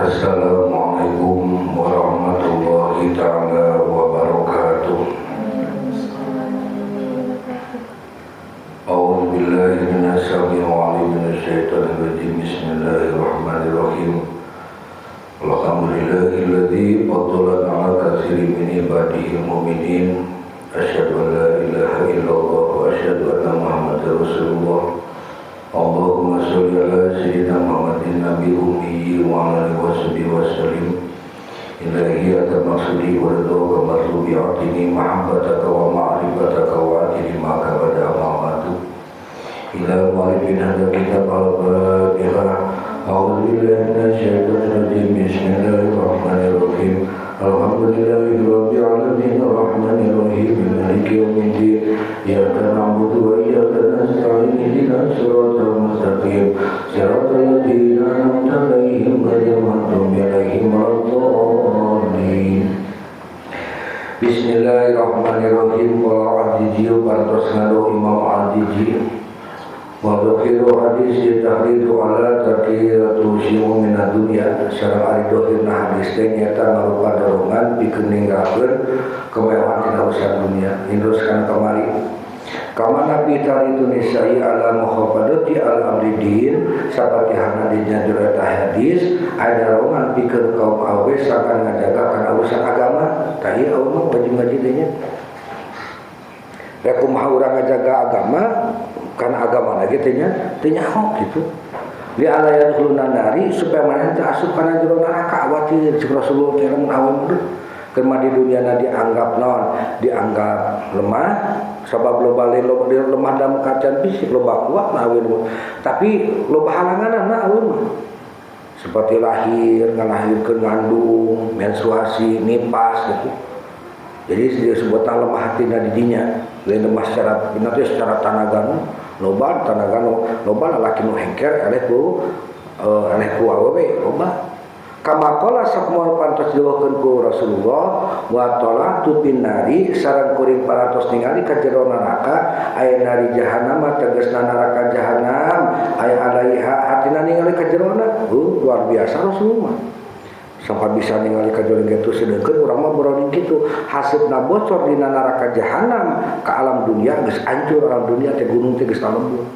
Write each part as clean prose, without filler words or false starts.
Assalamualaikum warahmatullahi ta'ala wabarakatuh. A'udzu billahi minasy syaithanir rajim. Bismillahirrahmanirrahim. Alhamdulillahilladzi faddalana 'ala katsirin min ibadihi mu'minin. Asyhadu an la ilaha illallah wa asyhadu anna Muhammadar Rasulullah. Allahumma sholli ala sayyidina Muhammadin nabiyil ummi wa ala alihi washabihi wasallim. Ilahi anta maqsudi wa ridha matlubi atini mahabbataka wa ma'rifataka wa atini ma kabada ma'matu. Ila mu'alifin hadza kitab al-Fatihah. A'udzu billahi minasy syaithanir rajim. Bismillahirrahmanirrahim. Alhamdulillahi rabbil alamin arrahmanir rahim maliki yaumiddin. Iyyaka na'budu wa iyyaka nasta'in ihdinas siratal mustaqim siratal ladzina an'amta 'alaihim ghairil maghdubi 'alaihim waladdallin. Bismillahirrahmanirrahim. Qala Azizi parantos ngado Imam Azizi wa dzikru hadis tahridu ala tarkiratu syu'u min dunya sareng ari dohirna hadis teh nyata ngarupa dorongan pikeun ninggalkeun kemewahan dina urusan dunia. Indroskan kamari kama nabi taritu nisai ala mukhafadati al amridin sapatihana dina jero eta hadis aya dorongan pikeun kaum awe sakan ngajaga kana urusan agama. Tah ieu mah wajib ngaji teh nya. Rek kumaha urang ngajaga agama karena agama lagi teh nya teu nyaho gitu. Li ala yadkhuluna nari supaya manehna teu asup kana jero neraka awatir cek Rasulullah teh lamun awe mah keur mah di dunia dianggap naon, dianggap lemah sabab loba lain loba lemah dalam keadaan fisik loba kuat mah awe mah, tapi loba halanganna awe mah seperti lahir ngalahirkeun ngandung menstruasi nipas gitu. Jadi disebut lemah hatina di dinya lain lemah secara nanti secara tanaga nu loba tanaga nu loba lalaki nu hengker eleh ku awewe loba. Kama qala sakumaha pantos diweukeun ku Rasulullah wa talatu binari sareng kuring parantos ningali ka jero neraka aya nari jahannam tegasna neraka jahanam aya alaiha hatina ningali ka jerona. Luar biasa Rasulullah sampai bisa ningali ka jero kitu sedengkeun urang mah boroning kitu haseupna bocor dina neraka jahanam ka alam dunia geus hancur alam dunia teh gunung teh geus lalembur.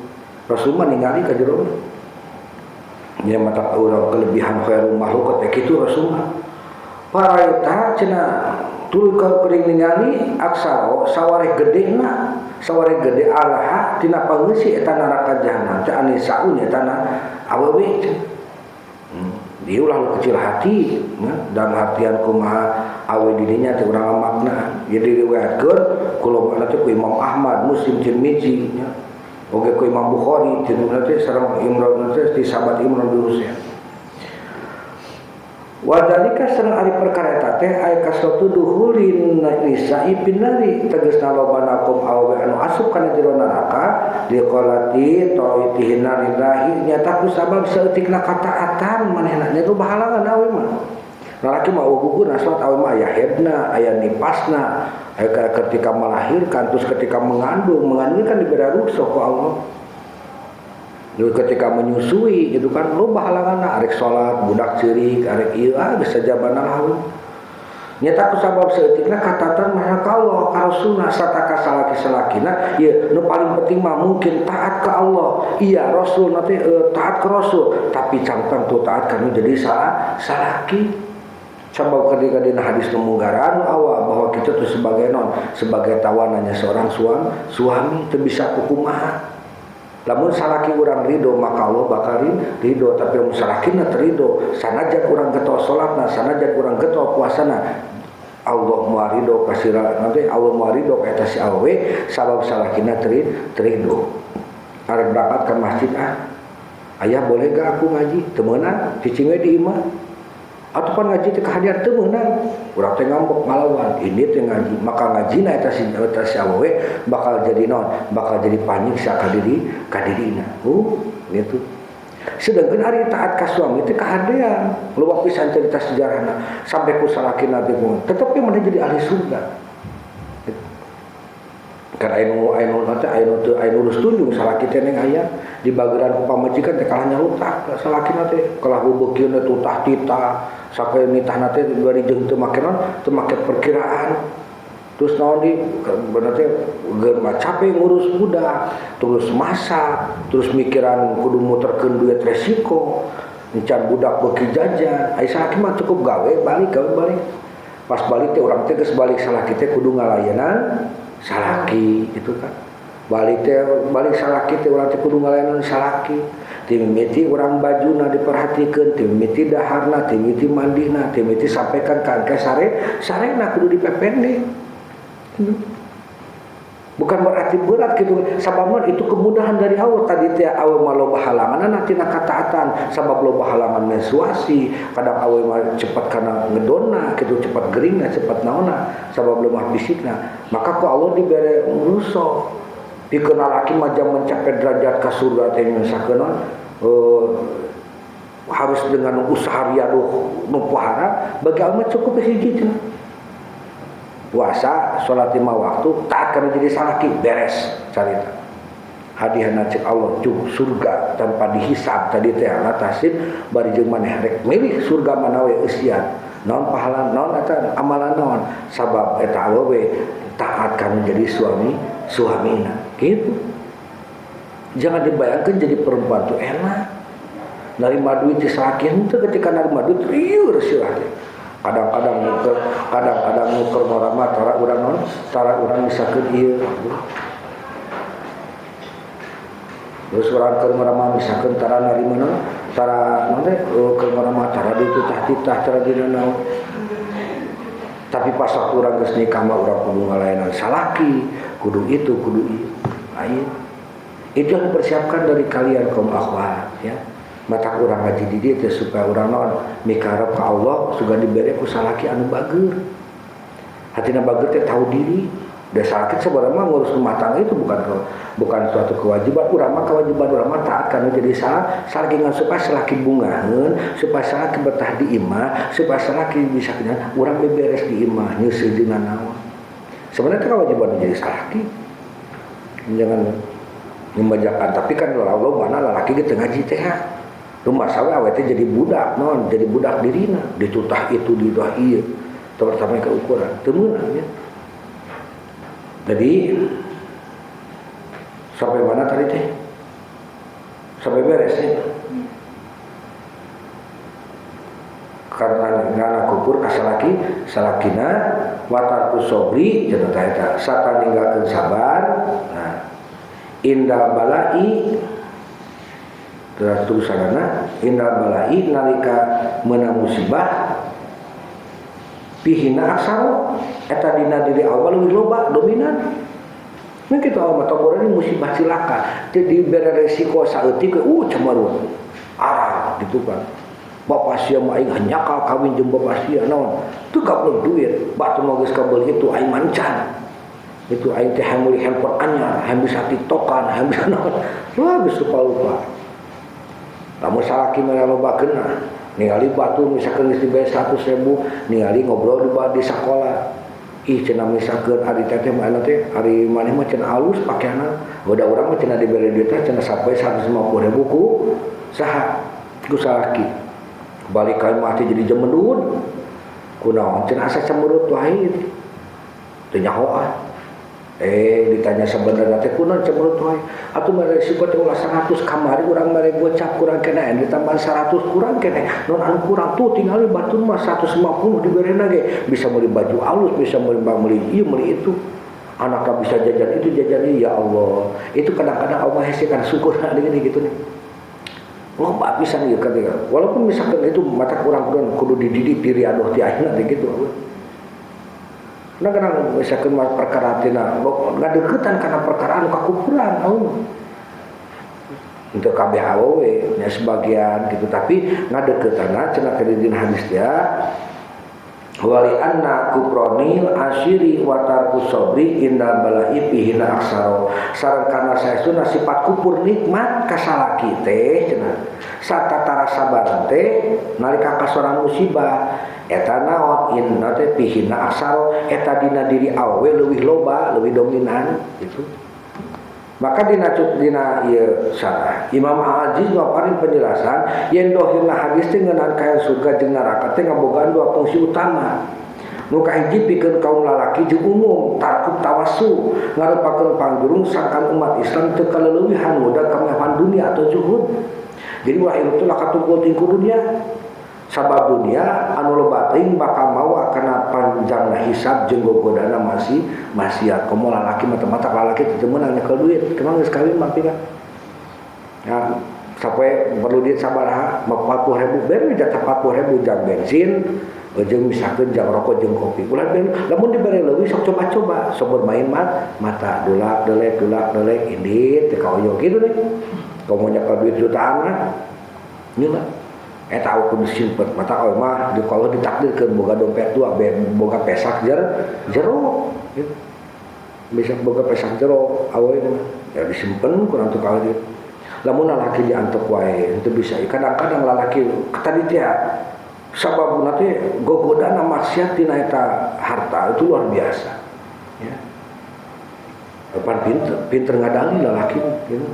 Rasulullah ningali ka jero nya mata urang kelebihan khairul makhluk teh kitu Rasulullah. Para eta cenah tuluy ka kuring ningali aksara sawareh gedena sawareh gede alaha tina pangeusih eta neraka jahanam teh anisaun eta na awewe teh. Dia ulah kecil hati ya, dalam artian kumaha awe dirinya teh urang makna. Jadi diriwayatkeun ku lobana teh ku Imam Ahmad, Muslim, Tirmizi nya. Oge ku Imam Bukhari, Tirmizi teh sareng Imran teh di sahabat Imran bin Husain. Wa dzalika sareng ari perkara eta teh aya kasatu duhulin nisa'i binari tegasna lobana kaum awewe anu asup kana jero neraka diqolati ta'itihinna lillahi nyata ku sabab saeutikna kataatan manehna nya loba halangan awe mah. Lalaki mah gugur salat awe mah aya hedna, aya nipasna, aya ketika melahirkan terus ketika mengandung, mengandung kan diberi rukhsah ku Allah. Lalu ketika menyusui itu kan loba halanganna arek salat budak ceurik arek ieu ah geus sajabana lah. Nyata ku sabab saeutikna katatan mah ka Allah ka Rasulna sataka salaki-salakina ieu nu paling penting mah mungkin taat ka Allah iya Rasul nanti taat ka Rasul tapi cangtang tu taat kanu jadi salah salaki. Sabab ketika dina hadis nu munggaran awak bahwa kita tuh sebagai non sebagai tawanannya seorang suami teu bisa kukumaha. Lamun salaki urang ridho maka Allah bakal ridho, tapi lamun salakina teu ridho sanajan urang getol salatna sanajan urang getol puasana Allah moal ridho ka si nanti Allah moal ridho ka eta si awewe sabab salakina teu ridho. Arek berangkat ke masjid ah ayah boleh gak aku ngaji teu meunang cicing we di imah atuh pan ngaji teh kahadian teu meunang urang teh ngambek ngalawan ini teh ngaji maka ngajina eta si awewe bakal jadi naon bakal jadi panyiksa ka diri ka dirina. Gitu. Sedangkan ari taat ka suami teh kahadean loba pisan cerita sejarahna sampai ku salakina teh tetapi mana jadi ahli surga. Kan anu anu teh anu teu anu urus tunjung salaki teh neng aya di bageran ku pamajikan teh kalah nyalutak salakina teh kalah beubeukieun tutah titah sampai nitahna teh bari jeung teu make naon teu make perkiraan. Terus naon di bener teh geus mah capek ngurus budak, terus masak, terus mikiran kudu muterkeun duit resiko, encan budak beuki jajan. Ai salaki mah cukup gawe balik gawe balik. Pas balik teh urang teh geus balik salaki teh kudu ngalayanan salaki gitu kan. Balik teh balik salaki teh urang teh kudu ngalayanan salaki. Ti mimiti urang bajuna diperhatikeun, ti mimiti daharna, ti mimiti mandina, ti mimiti sampaikan ka engke sare, sarena kudu dipepende. Bukan berarti berat gitu. Sabab itu kemudahan dari Allah. Tadi teh awe mah loba halangan tina kataatan, sabab loba halangan menstruasi, kadang awe mah cepat karena ngedonna gitu, cepat geringna, cepat naonna, sabab lemah fisikna. Maka ku Allah dibere rusuh. Pikeun lalaki mah jam mencapai derajat ka surga teh misalkeun harus dengan usaha riaduh nu pohara, bagi Allah cukup hiji cenah. Puasa, sholat 5 waktu, taat karena jadi salaki, beres carita. Hadiahna cek Allah cuk surga tanpa dihisab tadi teh tasib bari jeung maneh rek milih surga mana we eusian. Naon pahala naon eta amalan naon sabab eta awewe taat kana jadi suami suamina gitu. Jangan dibayangkan jadi perempuan tuh enak. Narima duit ti salaki henteu ketika narima duit rieur sirah teh. Kadang-kadang nuker, kadang-kadang nuker marama tara urang non, tara urang misakeun ieu. Terus urang keur marama misakeun tara narima non, tara non teh keur marama tara dititah-titah tara dina naon. Tapi pas waktu urang geus nikah mah urang kudu ngalayanan salaki, kudu itu, kudu ieu. Lain. Itu yang dipersiapkan dari kalian kaum akhwat ya. Mata urang ngaji di dieu teh supaya urang naon mikarep ka Allah sugan dibere ku salaki anu bager. Hatina bager teh tahu diri. Da salaki sebenarnya mah ngurus rumah tangga itu bukan suatu kewajiban. Urang mah kewajiban urang mah taat kana jadi salaki ngan supaya salaki bungaheun, supaya salaki betah di imah, supaya salaki bisa kena urang beberes di imah nyeuseun jeung naon. Sebenarnya itu kewajiban jadi salaki. Jangan membajakan, tapi kan Allah mana lalaki ge teu ngaji teh. Rumah sawe awe teh jadi budak non, jadi budak dirina, ditutah itu ditutah ieu. Terutama ke ukuran teu meunang ya. Jadi sampai mana tadi teh? Sampai beres ya. Karena ngana kupur ka salaki, salakina watarku sobri cenah tah eta, sata ninggalkeun sabar. Nah, indal balai terus tulisanana indal balai nalika meunang musibah pihina asal eta dina diri awal leuwih loba dominan. Mun kitu awal mah tomboran musibah cilaka teu dibere resiko saeutik cemberut arah gitu kan. Bapak sia mah aing nyakal kawin jeung bapak sia naon teu kabeul duit batu mah geus kabeul itu aing mancan itu aing teh hayang meuli handphone anyar hayang bisa tiktokan hayang bisa naon wah geus lupa-lupa. Lamun salaki mah loba kena ningali batu misalkan geus dibayar 100.000 ningali ngobrol di sakola ih cenah misalkan ari teteh mah teh ari maneh mah cenah alus pakaianna udah urang mah cenah dibere duit teh cenah sampai 150.000 ku saha ku salaki balik ka imah teh jadi jemendun kunaon cenah asa cemberut wae teu nyahoan. Ditanya sebenarnya teh kunaon cemberut wae atuh mere resiko teh ulah 100 kamari urang mere gocap kurang keneh ditambah 100 kurang keneh non anu kurang tuh tingali batur mah 150 diberena ge bisa meuli baju alus bisa meuli ieu meuli itu anakna bisa jajan itu jajan ieu ya Allah itu kadang-kadang Allah hese kana syukur gini gitu nih loba pisan ieu ketika walaupun misalkan itu mata kurang kudu dididik diri aduh ti ayeuna teh gitu. Nah kadang misalkan perkara tina ngadeukeutan kana perkara anu kakupuran oh. Untuk kabeh awewe nya sebagian gitu tapi ngadeukeutana cenah ka dina hadis dia Wali anna kupronil asyiri wa tarku sabri inda balai pihina aksaro sareng kana saestuna sifat kupur nikmat kasalaki teh cenah satata sabar teh nalika kasorang musibah eta naon inna teh pihina aksaro eta dina diri awewe leuwih loba leuwih dominan gitu. Maka dina dina ieu sarah Imam Al-Aziz ngaparin penjelasan yen dohirna hadis teh ngeunaan kaayaan surga jeung neraka teh ngabogaan dua fungsi utama. Nu kahiji pikeun kaum lalaki jeung umum tarkub tawassu ngarupakeun pangjurung sangkan umat Islam teu kaleuwihan muda kamewahan dunia atau zuhud. Jadi wah itu lah katungkul tingku dunia. Sabab dunia anu loba teuing bakal mawa kana panjangna hisab jeung gogodana masih maksiat. Komo lalaki mata-mata lalaki teu meunang nyekel duit, kumaha geus kawin mah pika. Ya, sampai perlu duit sabaraha 40.000 bere jatah 40.000 jang bensin jeung misalkeun jang rokok jeung kopi. Ulah ben lamun dibere leuwih sok coba-coba, sok bermain mata dulak delek indit teu kaoyo kitu deh. Komo nyekel duit jutaan mah. Nyeula eta aku disimpen mata awe mah di kalau ditakdirkeun boga dompet dua boga pesak jero gitu. Bisa boga pesak jero awe mah ya disimpen kurang tuh kalau gitu. Lamun lalaki diantep wae itu bisa kadang-kadang lalaki tadi teh sababna teh gogodana maksiat tina eta harta itu luar biasa ya. Pan pinter ngadali lalaki gitu.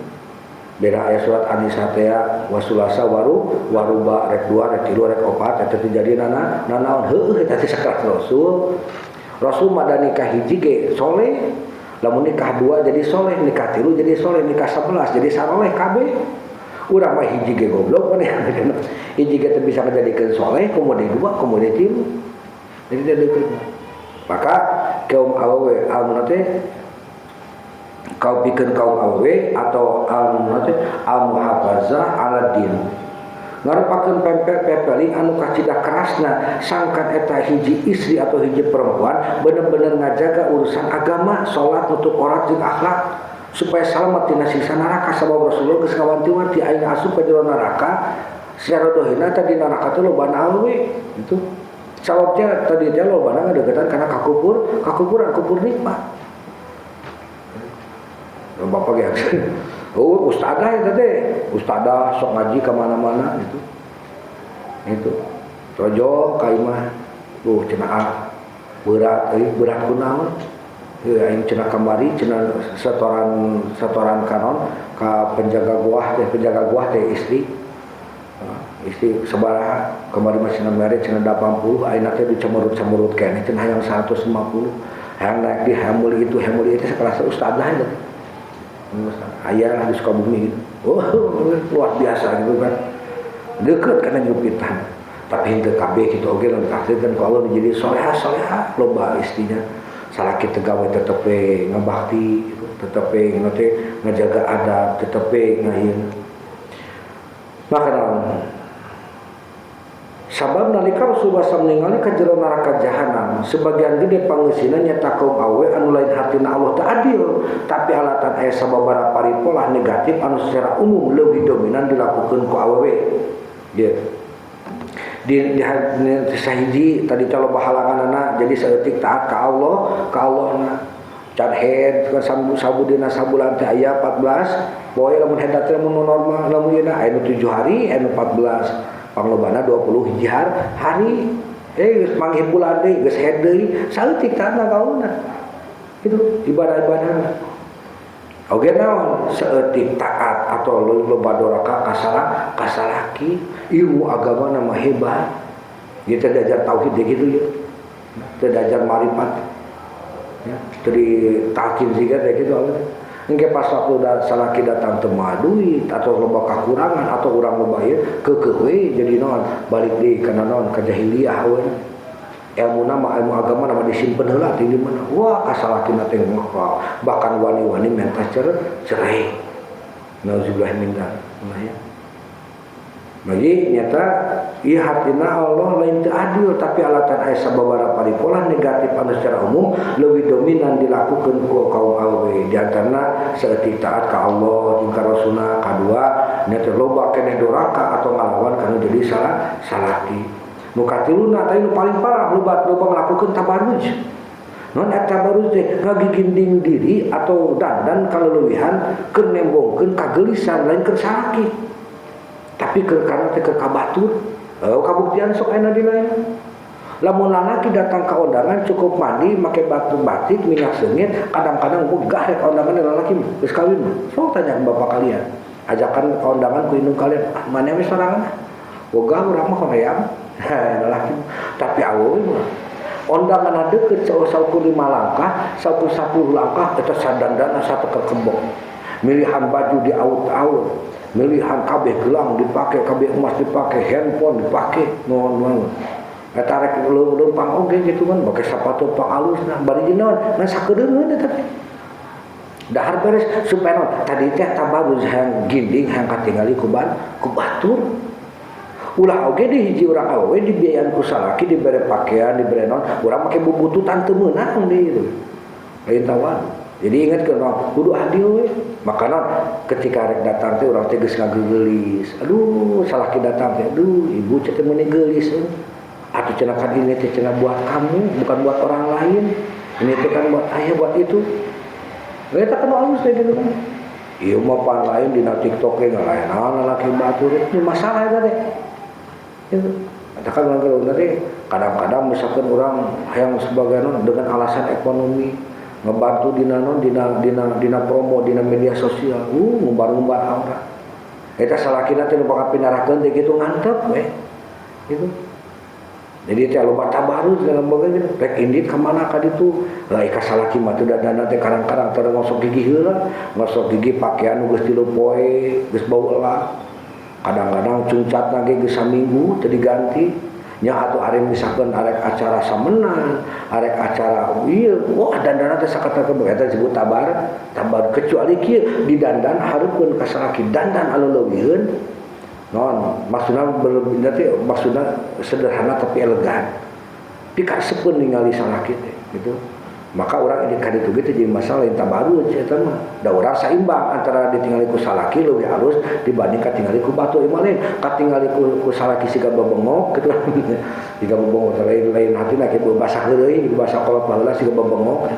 Beda aya surat An-Nisa teh wasulasa waru waruba rek 2 rek 3 rek 4 eta teh jadi nanaon heueuh eta teh sakelas Rasul. Rasul mah da nikah hiji ge soleh, lamun nikah 2 jadi soleh, nikah 3 jadi soleh, nikah 11 jadi saroleh kabeh. Urang mah hiji ge goblok maneh. Hiji ge teu bisa ngajadikeun soleh, komo deui 2, komo deui 3. Jadi teh deukeut. Maka kaum awewe amun teh kau bikin kaum awewe atau al-muhafazah ala din ngarupakeun pempel-pempeling anu kacida kerasna sangkan eta hiji istri atau hiji perempuan bener-bener ngajaga urusan agama, salat, nutup aurat jeung akhlak supaya salamet tina siksa neraka. Sabab Rasulullah geus ngawanti-wanti aing asup ka jero neraka secara dohina tadi neraka teh lobana awewe gitu. Sababnya tadi teh lobana ngadeukeutan kana kakupur, kakupuran kupur nikmat. Bapak ya, oh ustadzah ya teh, ustadzah sok ngaji kemana-mana gitu, itu, rojo kaimah, tuh cenah berat, berat kunaon, ya aing cenah kamari, cenah setoran kanon, ka penjaga guah teh istri, istri sabaraha kamari mah cenah mere cenah 80, ayeuna teh dicemurut-cemurut keneh cenah hayang 150, hayang naik di hayang meuli itu, hayang meuli itu sakelas ustadzah eta. Ayah di Sukabumi gitu. Oh, luar biasa gitu kan. Deket karena nyupitan. Tapi henteu kabeh kitu oge lamun ditakdirkeun ku Allah jadi soleha-soleha loba istrinya. Salaki teu gawe tetep we ngabakti gitu, tetep we ngajaga adab, tetep we ngayeuna. Maka sabab nalika Rasulullah SAW ningali ka jero neraka jahanam, sebagian gede pangeusina nyata kaum awe anu lain hatina Allah teu adil, tapi alatan aya sababaraha paripolah negatif anu secara umum leuwih dominan dilakukeun ku awewe. Ieu. Di sahiji tadi teh loba halanganana jadi saeutik taat ka Allah, ka Allahna. Can head ka sabudina sabulan teh aya 14, poe lamun head teh lamun normal lamun yeuna aya nu 7 hari, aya nu 14. Panglobana 20 hiji hari geus manggih bulan deui geus head deui saeutik tanda kauna kitu ibadah-ibadahna oge naon saeutik taat atau loba doraka kasalah kasalaki ilmu agama mah hebat ieu teh diajar tauhid deui kitu ieu teh diajar marifat ya teh ditalkin siga teh kitu engke pas waktu salaki datang teu mawa duit atau loba kakurangan atau urang loba ieu keukeuh we jadi naon balik deui kana naon ka jahiliyah we ilmu nama ilmu agama nama disimpen heula teh di mana wah kasalakina teh bahkan wani-wani menta cerai nauzubillah min dzalik ya. Bagi nyata ieu hatina Allah lain teu adil tapi alatan aya sababaraha paripolah negatif anu secara umum leuwih dominan dilakukeun ku kaum awewe di antarana saeutik taat ka Allah jeung ka Rasulna kadua nya teh loba keneh doraka atau ngalawan kana jadi salah salaki. Nu katiluna tadi nu paling parah loba ngalakukeun tabarruj. Non eta tabarruj teh ngagiginding diri atau dandan kaleuwihan keur nembongkeun kageulisan lain keur salaki. Tapi keur karena teh keur kabatur. Kabuktian sok aya di lain. Lamun lalaki datang ke undangan cukup mandi make batu batik minyak seungit, kadang-kadang begah rek undangan lalaki geus kawin. Sok tanya ke bapak kalian. Ajakan ke undangan ku indung kalian, ah, mana we sorangan? Wegah urang mah hoream. Lalaki. Tapi awewe mah undangan deukeut saukur 5 langkah, saukur 10 langkah eta sadandana satu kekembok. Milihan baju diaut-aut, milihan kabeh gelang dipake, kabeh emas dipake, handphone dipake, nuhun-nuhun. Eta rek leumpang oge gitu kan, make sepatu pangalusna, bari jeung naon? Ngan sakedeungeun eta teh. Dahar beres supaya naon? Tadi teh tabarruj hayang ginding hayang katingali ku batur. Ulah oge di hiji urang awewe dibiayaan ku salaki dibere pakaian, dibere naon, urang make bubututan teu meunang deui itu. Lain tawan. Jadi ingat ke naon, kudu adil we. Maka naon ketika rek datang teh urang teh geus ngageulis. Aduh, salaki datang teh, aduh, ibu teh meuni geulis euy. Atuh cenah kan ini teh cenah buat kamu, bukan buat orang lain. Ini teh kan buat ayah, buat itu. Eta kan halus teh gitu kan. Ieu mah pan lain dina TikTok ge ngalaenan lalaki batur. Ini masalah eta teh. Gitu. Eta kan urang teh kadang-kadang misalkan orang hayang sebagai non dengan alasan ekonomi ngebantu dina non dina dina dina promo dina media sosial, ngumbar-ngumbar aura. Eta salakina teh nu bakal pinarakeun teh kitu ngantep we. Gitu. Jadi teh loba tabarruj dalam bagian gitu. Rek indit ka mana ka ditu? Lah ka salaki mah teu dadana teh kadang-kadang teh ngosok gigi heula, ngosok gigi pakaian nu geus 3 poe, geus bau elak. Kadang-kadang cuncatna ge geus saminggu teu diganti. Nya atuh ari misalkeun arek acara samenan, arek acara ieu, wah dandana teh sakata eta disebut tabar kecuali kieu didandan hareupeun ka salaki, dandan anu leuwiheun. Non, maksudna berlebih nanti maksudna sederhana tapi elegan. Dikasepeun ningali salaki teh gitu. Maka orang ini kaditu ge teh jadi masalah lain tabarruj eta mah. Da urang saimbang antara ditingali ku salaki leuwih halus dibanding katingali ku batur imah lain. Katingali ku salaki siga bebengok gitu. Siga bebengok teh lain hatina kieu basa heureuy gitu basa kolot baheula siga bebengok.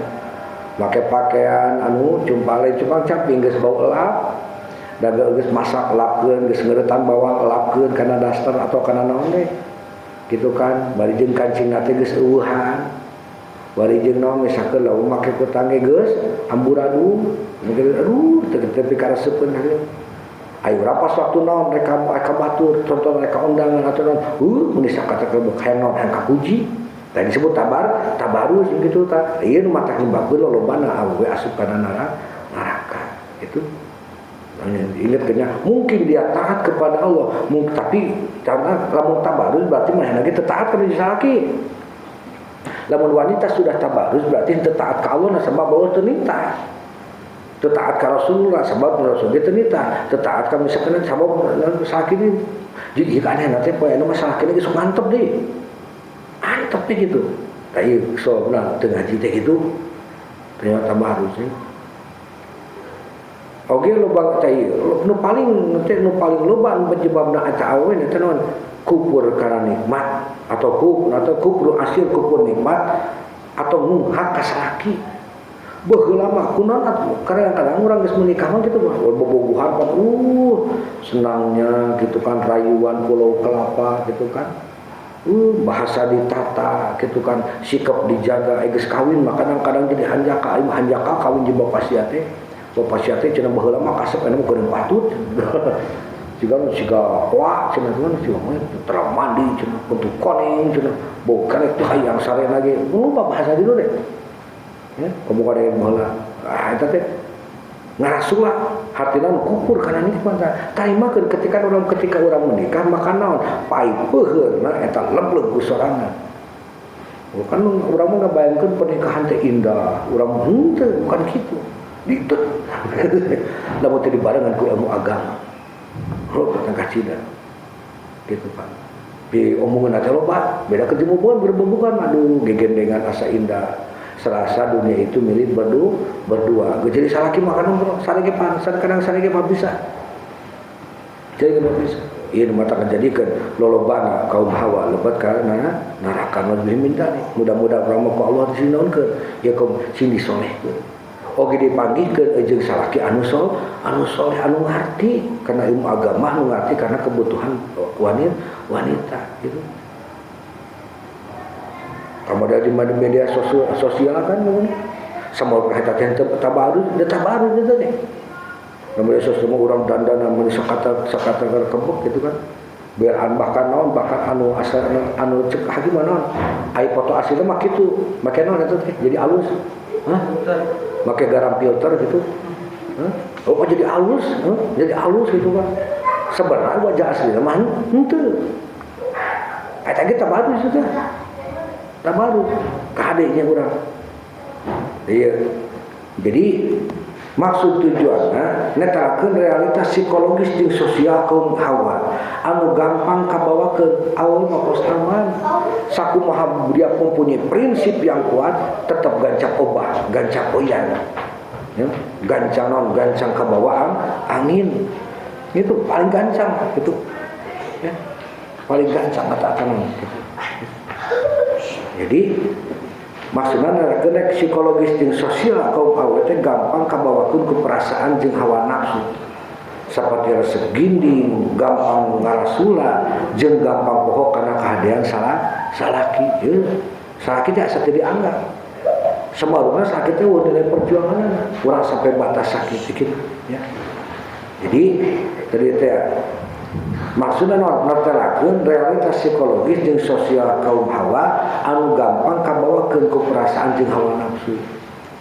Make pakaian anu cumpale cupang caping geus bau elap. Da geus masak elapkeun geus ngeuretan bawang elapkeun kana daster atau kana naon teh. Gitu kan bari jeung kancingna teh geus eueuhan. Bari jeung naon misalkeun lamun make kutang ge geus amburadul. Aduh teu tepi karesepeun hareup. Ayo urang pas waktu naon rek ka batur contoh rek ka undangan atau naon, mun sakata hayang naon hayang kapuji. Tadi disebut tabarus gitu ta. Ieu nu matak nyebabkeun lolobana awewe asup kana neraka. Itu. Ingat kayaknya mungkin dia taat kepada Allah, tapi karena lamun tabarus berarti manehna ge teu taat kana salaki. Lamun wanita sudah tabarus berarti teu taat ka Allah sebab Allah teu nitah. Teu taat ka Rasulullah sebab Rasul ge teu nitah, teu taat ka misalkan sabab salaki ini. Jadi ieu aneh teh poe anu mah salaki ge sok mantep deui. Antep teh gitu. Tah ieu sobna teu ngaji teh gitu. Ternyata tabarus nya. Oge loba teh nu paling teh nu paling loba nu penyebabna eta awewe teh naon? Kupur kana nikmat atau kupur asir kupur nikmat atau ngunghak ka salaki. Baheula mah kunaon atuh kadang-kadang urang geus menikah mah gitu mah bobogohan pan senangnya gitu kan rayuan pulau kelapa gitu kan. Bahasa ditata gitu kan, sikap dijaga geus kawin mah kadang-kadang jadi hanjaka, aing hanjaka kawin jeung bapak sia teh. Bapak sia teh cenah baheula mah kasep anu mah geureung patut. Siga siga wah cenah mah siga mah teu mandi cenah bentuk koneng cenah bau karek teh hayang sare lagi. Loba bahasa dieu teh. Ya, kamu kada yang baheula. Ah eta teh ngarasula hatina nu kupur kana nikmat. Tarimakeun ketika urang menikah maka naon? Paipeuheurna eta lebleg ku sorangan. Bukan urang mah ngabayangkeun pernikahan teh indah, urang henteu bukan kitu. Ditut. Lamun teu dibarengan ku ilmu agama. Heuh tentang kacida. Gitu Pak. Di omongan teh loba, beda ketemu bukan berbobogan aduh gegendengan asa indah. Serasa dunia itu milik berdua. Jadi salaki makan umroh, sarege pan, kadang sarege mah bisa. Jadi nggak bisa. Ieu nu mata ngajadikeun lolobana kaum Hawa lebat ka neraka lebih minta nih. Mudah-mudahan rahmat ku Allah disinaonkeun. Ya kaum sing disolehkeun. Oge dipanggihkeun jeung salaki anu soleh anu ngarti karena ilmu agama, anu ngarti karena kebutuhan wanita gitu. Kamu ada di media sosial kan sama perhatian tabarus, tabarus gitu deh. Media sosial orang dandanan mun sakata sakata kebek gitu kan. Beran bahkan naon bahkan anu asal anu cek hakim naon. Ai foto aslinya mah kitu, make naon eta teh jadi alus. Hah? Make garam filter gitu. Hah? Oh jadi alus, huh? Jadi alus gitu kan. Sebenarnya wajah aslinya mah henteu. Eta ge tabarus itu. Tabarus kahadenya urang. Iya. Jadi maksud tujuanna netelakeun realitas psikologis jeung sosial kaum Hawa anu gampang kabawakeun awal mah kos awan. Sakumaha dia mempunyai prinsip yang kuat tetap gancang obah, gancang oyan. Ya, gancang non, gancang kabawaan angin. Itu paling gancang gitu. Ya. Paling gancang kata akan gitu. Jadi maksudna nerakeun psikologis jeung sosial kaum awewe teh gampang kabawakeun ku perasaan jeung hawa nafsu. Saperti resep ginding, gampang ngarasula, jeung gampang poho kana kahadean salaki. Yeuh, salaki teh asa teu dianggap. Samaruna salaki teh eueuh nilai perjuanganna, urang sampai batas sakit dikit ya. Jadi tadi teh maksudna netelakeun realitas psikologis jeung sosial kaum Hawa anu gampang kabawakeun ku perasaan jeung hawa nafsu.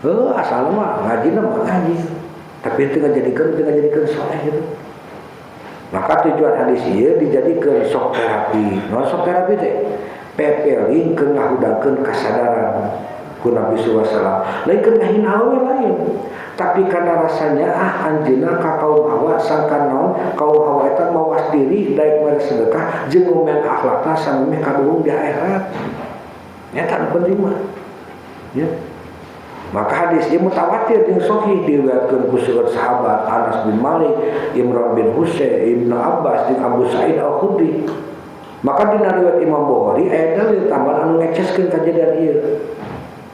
Heuh, asalna mah ngajina mah ngaji. Tapi teu ngajadikeun soleh gitu. Maka tujuan hadis ieu dijadikeun sok terapi. Naon sok terapi teh? Pepeling keur ngahudangkeun kasadaran ku Nabi sallallahu alaihi wasallam. Lain keur ngahina awewe lain. Tapi karena rasanya anjeunna ka kaum Hawa sangkan naon kaum Hawa eta mawas diri daek mere sedekah jeung ngomean akhlakna samemeh kaduhung di akhirat. Nyata nu penting mah. Ya. Maka hadis ieu mutawatir jeung sahih diriwayatkeun ku seueur sahabat Anas bin Malik, Imran bin Husain, Ibnu Abbas jeung Abu Sa'id Al-Khudri. Maka dina riwayat Imam Bukhari aya dalil tambahan anu ngeceskeun kajadian ieu.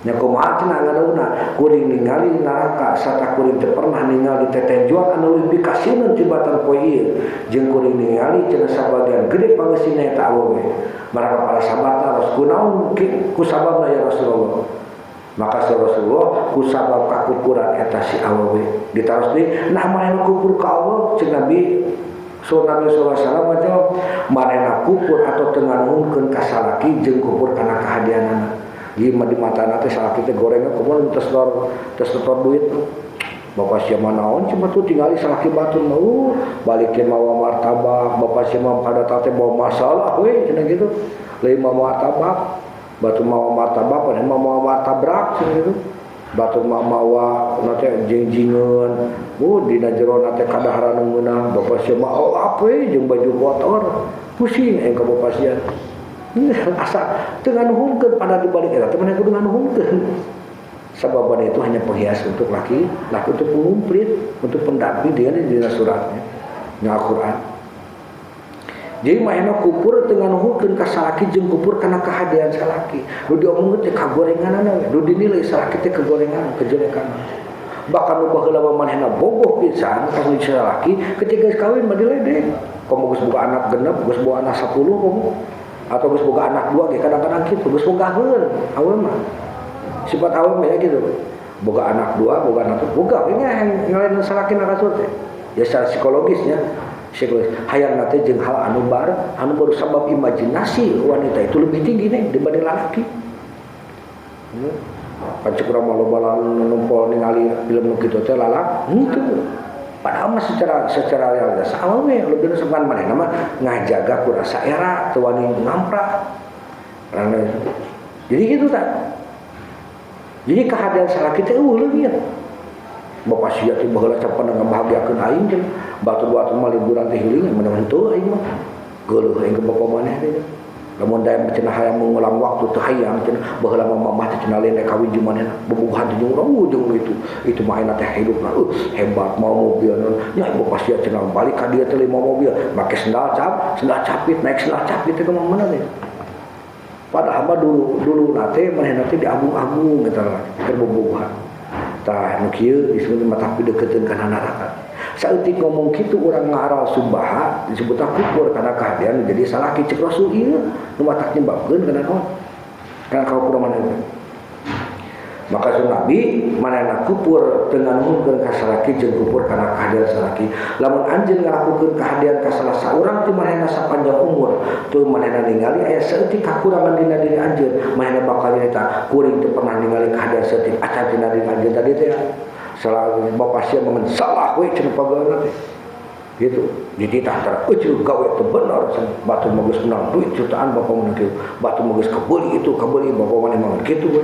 Nya kumaha cenah ngadauna kuring ningali neraka sarta kuring teu pernah ningali tetenjuan anu leuwih pikasieun tibatan poe ieu jeung kuring ningali cenah sabagian gede pangeusina eta awewe. Maraka para sahabat naros kunaon ku sababna ya Rasulullah. Maka Rasulullah ku sabab kakufuran eta si awewe. Ditaros deui nah manehna kufur ka Allah ceuk Nabi Nabi sallallahu alaihi wasallam ngajawab manehna kufur atau teu nganuhunkeun ka salaki jeung kufur kana kahadeanana. Di mata teh salaki teh gorengna kumaha tes setor duit. Bapak sia mah naon cuma tuh tingali salaki batur mah balik ke mawa martabak, bapak sia mah pada teh bawa masalah we cenah gitu. Lain mawa martabak, batur mawa martabak, padahal mah mawa martabrak cenah gitu. Batur mah mawa na teh jingjingeun. Dina jero na teh kadaharan nu ngeunah, bapak sia mah oh we jeung baju kotor. Pusing aing ka bapak sia. Asa teu nganuhunkeun pada dibalik eta teh maneh kudu nganuhunkeun. Sababan itu hanya penghias untuk laki, laki untuk pengumplit, untuk pendamping dia di suratnya, di Al-Qur'an. Jadi manehna kupur teu nganuhunkeun ka salaki jeung kupur kana kahadean salaki. Nu diomongkeun teh kagorenganana we, nu dinilai salaki teh kegorengan, kejelekan. Bahkan nu baheula mah manehna bogoh pisan ka salaki, ketika geus kawin mah diledek. Komo geus boga anak genep, geus boga anak 10 komo. Atau geus boga anak 2 ge kadang-kadang kitu, geus bogaheun awewe mah. Sifat awewe mah ya gitu. Boga anak 2, boga anak 3, boga we nya ngalain salaki na kasur teh. Ya secara psikologisnya, psikologis hayang teh jeung hal anu bar, anu baru sabab imajinasi wanita itu lebih tinggi nih dibanding lalaki. Kan cek urang mah loba numpol ningali film nu kitu teh lalak, henteu. Padahal mah secara realitas awewe lebih sepan manehna mah ngajaga ku rasa era teu wani ngamprak. Jadi gitu tak. Jadi kehadiran salaki teh eueuh leuwih. Bapak sia teh baheula capan ngabahagiakeun aing teh. Batur-batur mah liburan teh heureuy mun henteu aing mah. Geuleuh aing ka bapak maneh teh. Lamun daya cenah hayang mengulang waktu teu hayang cenah baheula mah mamah teh cenah lain kawin jeung manehna bobogohan teh jeung urang jeung itu mah ayeuna teh hidupna hebat mau mobil nya ibu pasti cenah balik ka dieu teh mau mobil make sendal cap sendal capit naik sendal capit teh kumaha mana teh. Padahal mah dulu nate manehna teh diagung-agung eta lah keur bobogohan. Tah nu kieu disebut mata pideketeun kana neraka. Saeutik ngomong kitu urang ngaral subaha disebutna kufur kana kahadian jadi salaki cek Rasul ieu nu matak nyebabkeun kana naon? Kana kakufuran manehna. Maka sun Nabi manehna kufur teu nganuhunkeun ka salaki jeung kufur kana kahadian salaki. Lamun anjeun ngalakukeun kahadian ka salah saurang ti manehna sapanjang umur, teu manehna ningali aya saeutik kakurangan dina diri anjeun, manehna bakal nyarita kuring teu pernah ningali kahadian saeutik acan dina diri anjeun tadi teh. Salah bapak sia mah salah we cenah pagawean teh. Gitu. Dititah tara eueuh gawe teu bener batu mah geus menang duit jutaan bapak mah kieu. Batu mah geus kabeuli itu kabeuli bapak mah emang kitu we.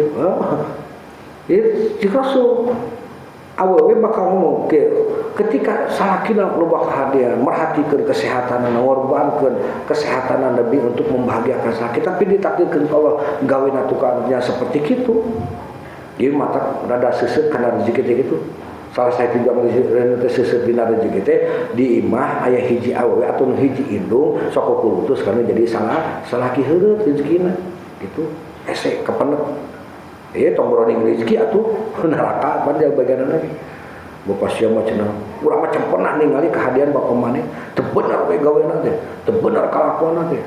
Ieu cik Rasul awewe bakal ngomong ke ketika salakina loba kahadian merhatikeun kesehatan ngorbankeun kesehatan Nabi untuk membahagiakan salaki tapi ditakdirkeun Allah gawena tukangnya seperti kitu. Ieu mata rada seuseut kana rezeki teh kitu. Salah satu tujuan rezeki teh seuseut dina rezeki teh di imah aya hiji awewe atau hiji indung sok kulutus karena jadi salah salaki heureut rezekina gitu. Hese kepenek. Tong boroning rezeki atuh neraka pan dia bagianna lagi. Bapak sia mah cenah urang mah can pernah ningali kehadian bapak maneh teu bener we gawena teh, teu bener kalakuanna teh.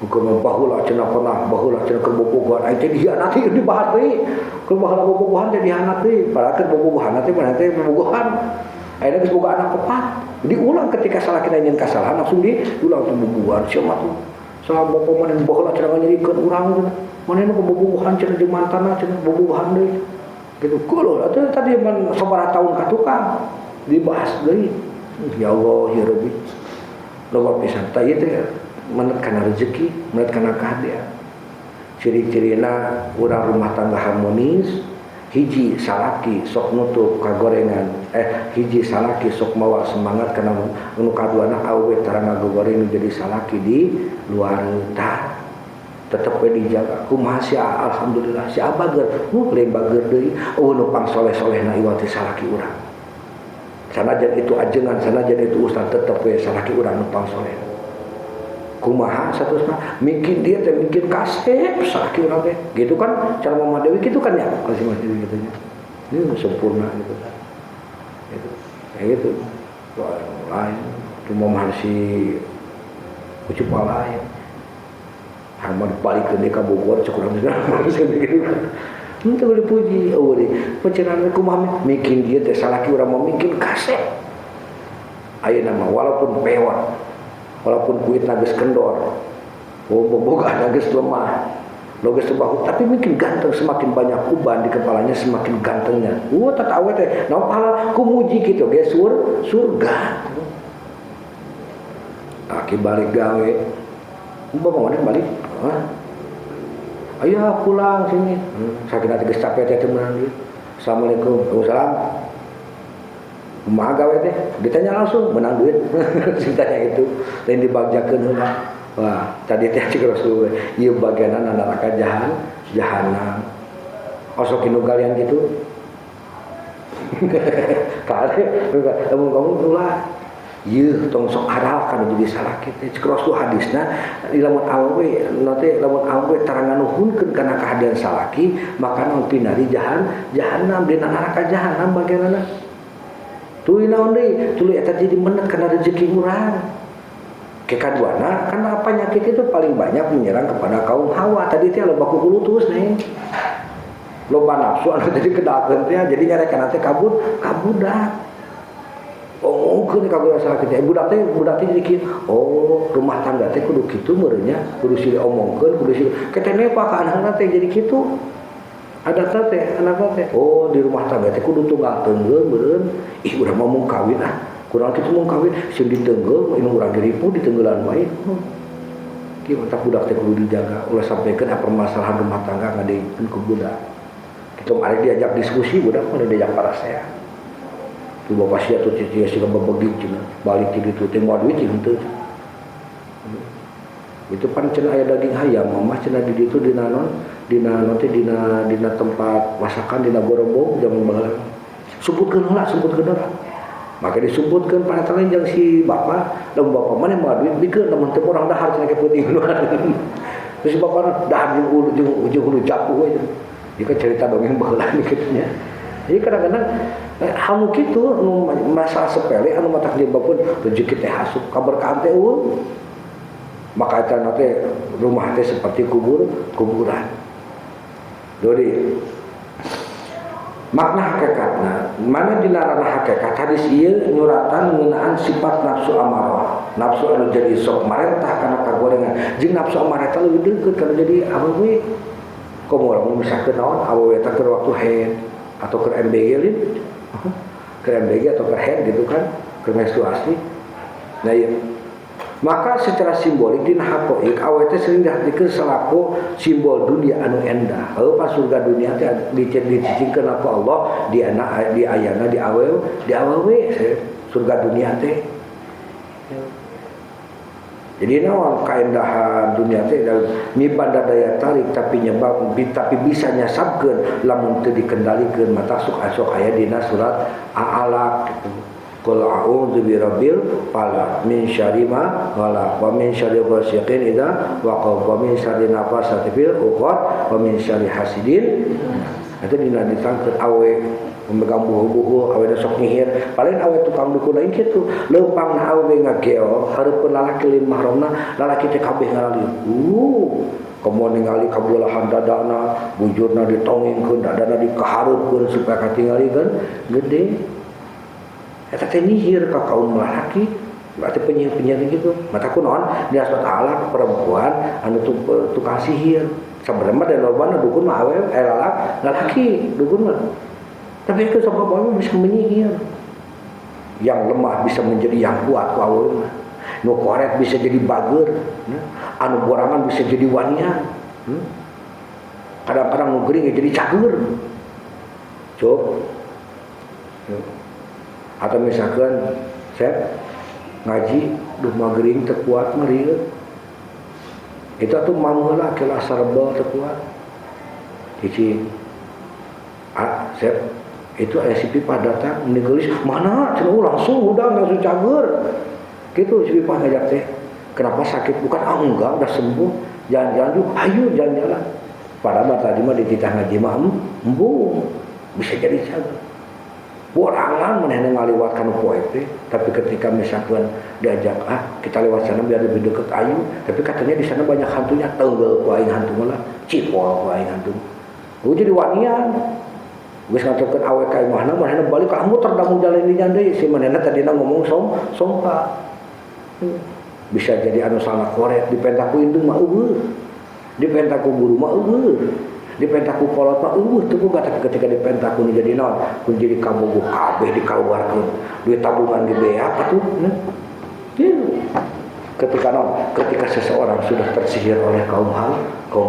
Bukan baheula cenah pernah baheula cenah keur bobogohan aing teh dihianati dibahas deui. Keur baheula bobogohan teh dihianati, padahal keur bobogohan teh maneh teh bobogohan. Ayeuna geus boga anak opat. Diulang ketika salah kita nyeun kasalahan langsung diulang tuh bobogohan sia mah tuh. Salah bapak maneh baheula cenah nganyerikeun urang cenah. Manehna bobogohan cenah jeung mantanna cenah bobogohan deui. Gitu. Kulo atuh tadi man sabaraha tahun ka tukang dibahas deui. Ya Allah ya Rabbi. Loba pisan tah ieu teh menet kana rezeki, menet kana kahadean. Ciri-cirina urang rumah tangga harmonis, hiji salaki sok nutup kagorengan, hiji salaki sok mawa semangat kana nu kaduana awewe tara ngagoreng jadi salaki di luar tah. Tetep we dijaga. Kumaha sia alhamdulillah sia bager, nu lain bager deui, eueuh nu pangsoleh-solehna ieu teh salaki urang. Sanajan itu ajengan, sanajan itu ustaz tetep we salaki urang nu pangsoleh. Kumaha saterusna mungkin dia teh mungkin kasep salaki urang teh. Gitu kan cara Mama Dewi gitu kan ya kalau si Mas Dewi gitu nya. Ini sempurna gitu kan. Gitu. Kayak gitu. Wah, lain cuma si Ucup lain. Hama dibalikeun deui ka Bogor cek urang teh. Henteu dipuji eueuh deui. Pecenana kumaha mungkin dia teh salaki urang mah mungkin kasep. Ayeuna mah walaupun pewat, walaupun kuitna geus kendor, bobogohan geus lemah, geus bahu, tapi mungkin ganteng, semakin banyak uban di kepalanya semakin gantengnya. Wah, tata awe teh, naon pahala ku muji kitu ge surga. Aki balik gawe. Bapak mana balik? Hah? Ayo pulang sini. Sakit hati geus capek teh menang dia. Assalamualaikum. Waalaikumsalam. Kumaha gawe teh? Ditanya langsung menang duit. Ditanya itu lain dibagjakeun heula. Wah, tadi teh cik Rasul ieu bagianan neraka jahanam. Osok inu kalian gitu. Kale lamun kamu ulah ieu tong sok aral kana jadi salaki teh cik Rasul hadisna lamun awewe nate lamun awewe tara nganuhunkeun kana kahadian salaki maka naon pinari jahanam dina neraka jahanam bagianana. Tuluy naon deui tuluy eta jadi menet kana rezeki urang. Kekaduana karena penyakit itu paling banyak menyerang kepada kaum Hawa. Tadi teh loba kukulutus nih. Loba nafsu anu tadi kedalkeun teh jadi nyarekan teh kabur kabudak. Omongkeun ka budak salaki teh budak teh jadi kieu. Oh, rumah tangga teh kudu kitu meureunnya, kudu silih omongkeun, kudu silih ketene pa ka anakna teh jadi kitu. Adatna teh anakna teh. Oh, di rumah tangga teh kudu tunggal tenggel meureun. Ih, urang mah mung kawin ah. Kurang kitu mung kawin sieun ditenggel, inu urang diripu ditenggelan wae. Kieu mah budak teh kudu dijaga, ulah sampaikeun permasalahan rumah tangga ngadeungkeun ku budak. Kitu mah arek diajak diskusi budak mah diajak parasea. Tu bapak sia tu sia siga bebegig cenah, balik ti ditu teh moal duit henteu. Itu pan cenah aya daging hayam mamah cenah di ditu dina non dina nanti dina dina tempat masakan dina gorobong jaman baheula. Sumputkeun heula, sumputkeun heula. Maka disumputkeun panatan lain jeung si bapak, lamun bapak maneh mah duit bikeun lamun teu urang dahar cenah ke peuting. Terus si bapak dahar jeung hulu jeung hulu japu we. Ieu kan cerita dongeng baheula kitu nya. Jadi kadang-kadang anu kitu nu masalah sepele anu matak nyebabkeun rezeki teh asup kaberkahan teh eueuh. Maka eta teh rumah teh seperti kuburan. Jadi makna hakikatna mana dina ranah hakikat hadis ieu nyuratan ngeunaan sifat nafsu amarah. Nafsu anu jadi sok marentah kana kagorengan jeung nafsu amarah eta leuwih deukeut kana jadi awewe. Komo urang misalkeun naon awewe eta keur waktu haid atau keur MBG lin. Keur MBG atau keur haid gitu kan, keur menstruasi. Nah ieu maka secara simbolik dina haqaiq awe teh sering dihartikeun salaku simbol dunia anu endah. Heuh pas surga dunia teh dicicingkeun ku Allah di anak di ayana di awewe, di awewe surga dunia teh. Jadi naon kaendahan dunia teh mibanda daya tarik tapi nyebab tapi bisa nyasabkeun lamun teu dikendalikeun mata sok asok aya dina surat Al-Alaq gitu. Qul a'udzu birabbil falaq min syarri ma khalaq wa min syarri ghasiqin idza waqab wa min syarri nafatsati fil 'uqad wa min syarri hasidin. Eta dina ditangkeun awe memegang buhu-buhu awe sok nyihir paling awe tukang dukun lain kitu leumpangna awe ngageo hareupeun lalaki lain mahramna lalaki teh kabeh ngarali komo ningali kabulahan dadana bujurna ditongengkeun dadana dikahareupkeun supaya katingalikeun gede. Eta teh nyihir ka kaum lalaki berarti penyihir-penyihir gitu. Mata kunaon dia surat perempuan anu tukang sihir. Sabenerna mah da lobana dukun mah awewe lalaki dukun mah. Tapi itu sabab awewe bisa menyihir. Yang lemah bisa menjadi yang kuat ku awewe mah. Nu koret bisa jadi bager, anu borangan bisa jadi wanian. Kadang-kadang nu gering jadi cager. Cuk. Atau misalkan saya ngaji duh mah gering teu kuat mah rieut. Itu atuh mameulah kelah sarbel teu kuat. Cicing. Ah, saya itu aya si Pipah datang meni geulis mana cenah langsung udah langsung cager. Gitu si Pipah ngajak teh. Kenapa sakit? Bukan ah enggak udah sembuh. Jalan-jalan juga ayo jalan-jalan. Padahal mah tadi mah dititah ngaji mah embung bisa jadi cager. Borangan manehna ngaliwat kana poe teh, tapi ketika misalkan diajak ah kita lewat sana biar lebih dekat ayu, tapi katanya di sana banyak hantunya, tenggel ku aing hantu mah lah, cipol ku aing hantu. Gua jadi wanian. Geus nganterkeun awe ka imahna manehna balik ka muter da jalan di deui si manehna tadina ngomong sompa. Bisa jadi anu salah koret dipenta ku indung mah eueuh. Dipenta ku guru mah eueuh. Dipenta ku kolot mah eueuh teu boga, tapi ketika dipenta ku nu jadi naon? Ku jadi kabogoh kabeh dikaluarkeun. Duit tabungan ge beak atuh. Ketika naon? Ketika seseorang sudah tersihir oleh kaum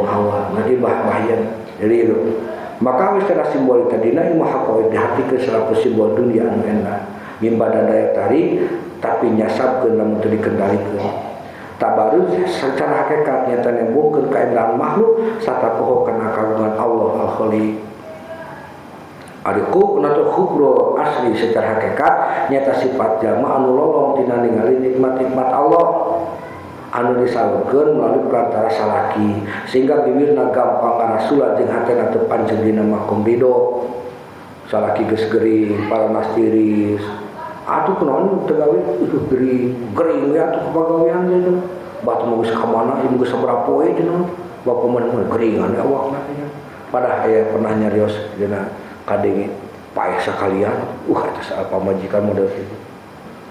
hawa, nanti bahaya. Jadi itu. Maka secara simbolik tadina ilmu haqaiq dihartikeun selaku simbol dunia anu enak. Mimba daya tarik tapi nyasabkeun lamun teu dikendalikeun. Tabaruz secara hakikat nyata nembungkeun kaendahan makhluk sarta poho kana kagungan Allah Al-Khaliq. Ari ku khubro asli secara hakikat nyata sifat jalma anu lolong tina ningali nikmat-nikmat Allah anu disalurkeun melalui perantara salaki sehingga bibirna gampang ngarasula jeung hatena teu panjang dina makom ridho. Salaki geus gering, paranas tiris. Atuh kunaon teu gawe gering, gering we atuh pagawean teh. Batu mah geus ka mana ieu geus sabaraha poe cenah. Bapa mah geringan awakna cenah. Padahal aya pernah nyarios dina kadenge paeh sakalian, eta pamajikan model kitu.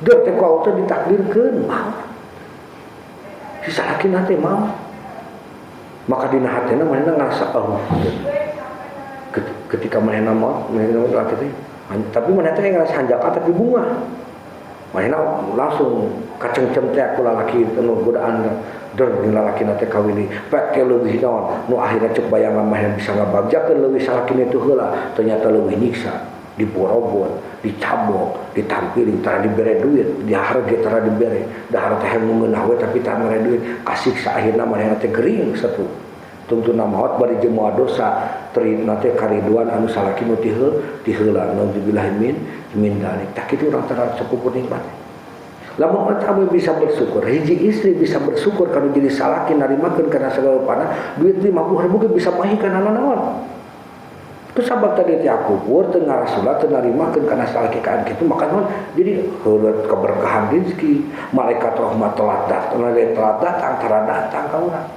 Deuh teh ku Allah teh ditakdirkeun maot. Si salakina teh maot. Maka dina hatena manehna ngarasa eueuh. Ketika manehna maot, manehna laki teh tapi manehna teh ngarasa hanjakal tapi bunga. Manehna langsung kacengcem teh ku lalaki anu godaan der jeung lalakina teh kawini. Pek teh leuwih naon nu akhirna cek bayangan manehna bisa ngabagjakeun leuwih salakina teh heula, ternyata leuwih nyiksa. Diborobot, dicabok, ditampiling, tara dibere duit, diharga tara dibere, dahar teh ngeunah we tapi tara mere duit, kasiksa akhirna manehna teh gering satu. Tungtuna maot bari jeung moal dosa, terina teh kariduan anu salaki nu tiheula, naudzubillah min dzalik. Tah kitu urang tara cukup nikmat. Lamun urang bisa bersyukur, hiji istri bisa bersyukur kana jadi salaki narimakeun kana sagala rupana, duit 50.000 ge bisa mahi kana nanaon. Itu sabab tadi teh kubur teu ngarasula teu narimakeun kana salaki kaan kitu maka naon jadi heureut keberkahan rezeki, malaikat rahmat telat datang, telat datang, tara datang ka urang.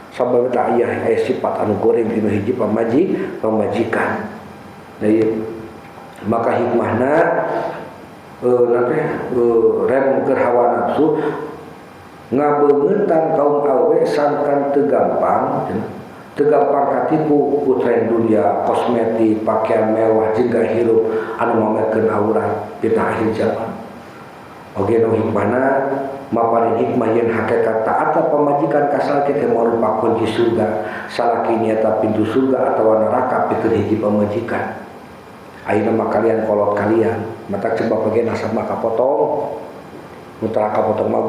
Sabab teh aya sifat anu goreng dina hiji pamajikan. Nah, ieu maka hikmahna nanti rem keur hawa nafsu ngabeungetan kaum awe sangkan teu gampang katipu ku tren dunia, kosmetik, pakaian mewah jeung gaya hirup anu mamerkeun aurat dina akhir zaman. Oge nu hikmahna maparin hikmah yen hakikat taat pamajikan ka salaki teh marupa kunci surga, salaki nyata pintu surga atawa neraka pikeun hiji pamajikan. Ayeuna mah kalian kolot kalian, mata coba bagian nasab mah kapotong. Nu tara kapotong mah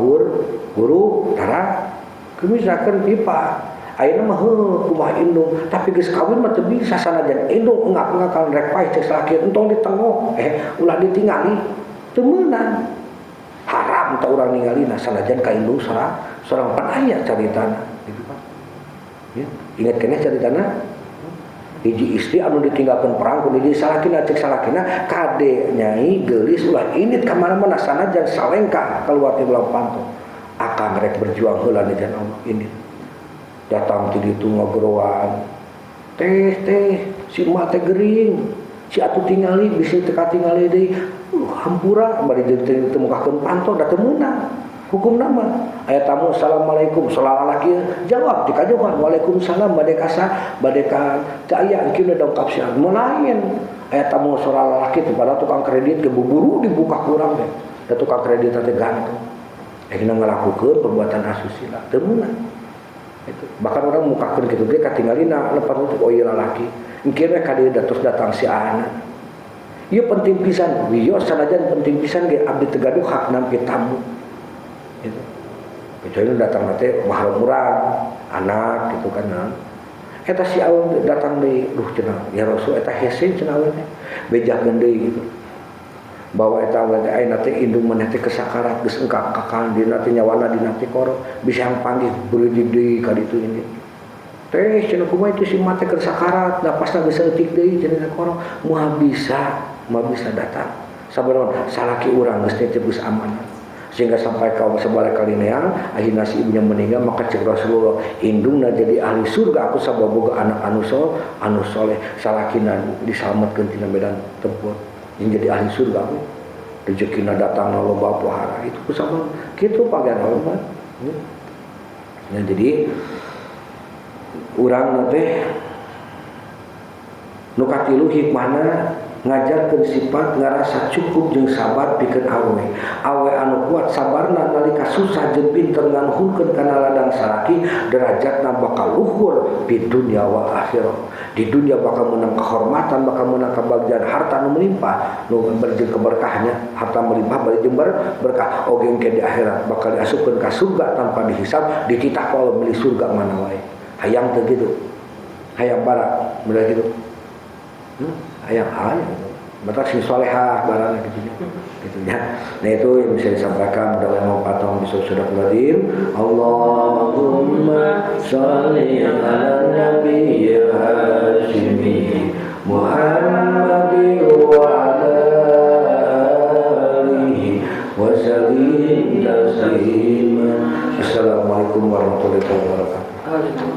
guru tara kemisakeun pipa. Ayeuna mah heuh kumaha indung, tapi geus kawin mah teu bisa sanajan indung engak-engakan rek paeh cek salaki entong ditengok, ulah ditingali teu meunang. Haram tah urang ningalina sanajan ka indung sorang pan aya caritana gitu Pak. Ya, ingat keneh caritana? Hiji istri anu ditinggalkeun perang ku hiji salakina cek salakina kade nyai geulis ulah indit ka mana-mana sanajan salengkah keluar ti belang panto. Akang rek berjuang heula di jalan Allah indit. Datang ti ditu ngogroan. Teh teh si emak teh gering. Si atuh tingali bisi teu katingali deui. Hampura bari jeung teu mukakeun panto da teu meunang. Hukum nama aya tamu assalamualaikum salalaki jawab di kajohan waalaikumsalam bade kasa bade ka teu aya engke dongkap sia mun lain aya tamu salalaki teh padahal tukang kredit ge buburu dibuka kurang teh da tukang kredit teh ganteng akhirna ngalakukeun perbuatan asusila teu meunang itu bahkan orang mukakeun kitu ge katingalina lepat oh ieu lalaki engke we ka dieu terus datang si anak ieu penting pisan wios sanajan penting pisan ge abdi teu gaduh hak nampi tamu gitu. Kecuali datang nanti mahram urang anak gitu kan nah. Eta si awewe datang deui duh cenah ya Rasul eta hese cenah awewe teh bejakeun deui gitu bahwa eta awewe teh ayeuna teh indung maneh teh kesakarat geus engkak kakan dina teh nyawana dina teh koro bisa yang panggih beureujig deui ka ditu ini teh cenah kumaha itu si mate keur sakarat napasna geus saeutik deui cenah koro moal bisa datang sabarona salaki urang geus teh geus amanah sehingga sampai kaum sebalik kali neang akhirnya si ibunya meninggal maka cek Rasulullah indungna jadi ahli surga aku sabab boga anak anu soleh salakina diselametkeun tina medan tempur yang jadi ahli surga we rezekina datang loba pohara itu kusabab kitu pagan hormat ya jadi urang teh nu katilu hikmahna ngajarkeun sifat ngarasa cukup jeung sabar pikeun awe. Awe anu kuat sabarna nalika susah jeung pinter nganuhunkeun kana ladang salaki derajatna bakal luhur di dunia wal akhirah. Di dunia bakal menang kehormatan, bakal menang kebahagiaan, harta nu melimpah, nu berjeng keberkahnya, harta melimpah bari jeung berkah oge engke di akhirat bakal diasupkeun ka surga tanpa dihisab, dititah ku Allah milih surga mana wae. Hayang teu kitu. Hayang bara, bener kitu. Hayang hayang mata sing solehah barang gitu gitu ya. Nah itu yang bisa disampaikan, mudah-mudahan manfaat bisa sudah kuladim. Allahumma sholli ala nabi Hasyimi Muhammad wa ala alihi wa sallim taslima. Assalamualaikum warahmatullahi wabarakatuh.